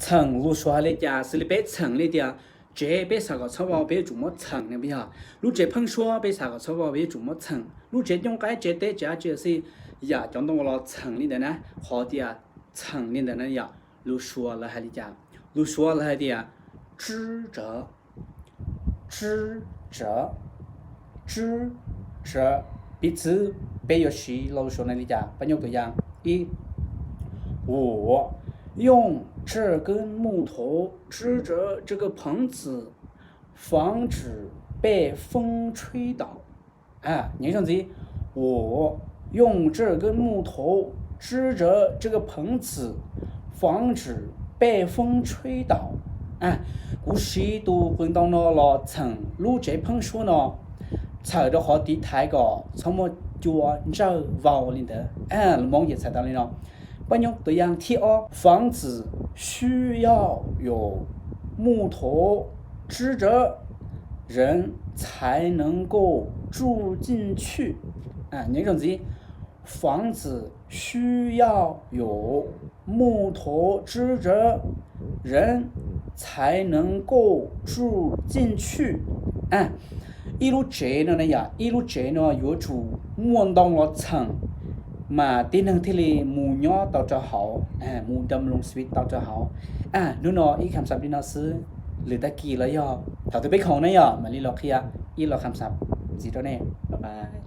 Txheem lus Suav hais li cas? Xws li peb txheem li tias tsev peb xav kom txhob vau peb yuav tsum muab txheem ne, yog lub tsev pheeb suab peb xav kom txhob vau peb yuav tsum muab txheem, lub tsev cooj qaib tsev teb tsev av tsev xwb, yam cov ntoo los txheem li ntawd na. Qhov tias txheem li ntawd na yom, lus Suav lawv hais li cas? Lus Suav lawv hais tias tsib tsawv, tsib tsawv, tsib tsawv. Piv txwv, peb yuav siv lus Suav no li cas? Pab nyuj tus yaj ib, 我用这根木头支着这个棚子，防止被风吹倒。 Nyob zoo ntxiv, 我用这根木头支着这个棚子，防止被风吹倒。 Kuv siv tus qws ntoo no los txheem lub tsev pheeb suab no, txhawm rau qhov tiv thaiv kom txhob muaj cua ntsawj vau li ntawd. Lus Hmoob ces txhais tau li no. Pab nyuj tus yaj thib ob, 房子需要有木头支着，人才能够住进去。 Nyob zoo ntxiv, 房子需要有木头支着，人才能够住进去。 Ib lub tsev no ne yom, ib lub tsev no yuav tsum muaj ntoo los txheem mas tib neeg thiaj li mus nyob tau rau hauv, mus dam loo sviv tau rau hauv. Hnub no ib kham xav li no xwb, lwm tag kis los yog thaum twg peb khoom ne yom mam li los qhia ib lo kham xav ntxiv rau nej. Bye bye.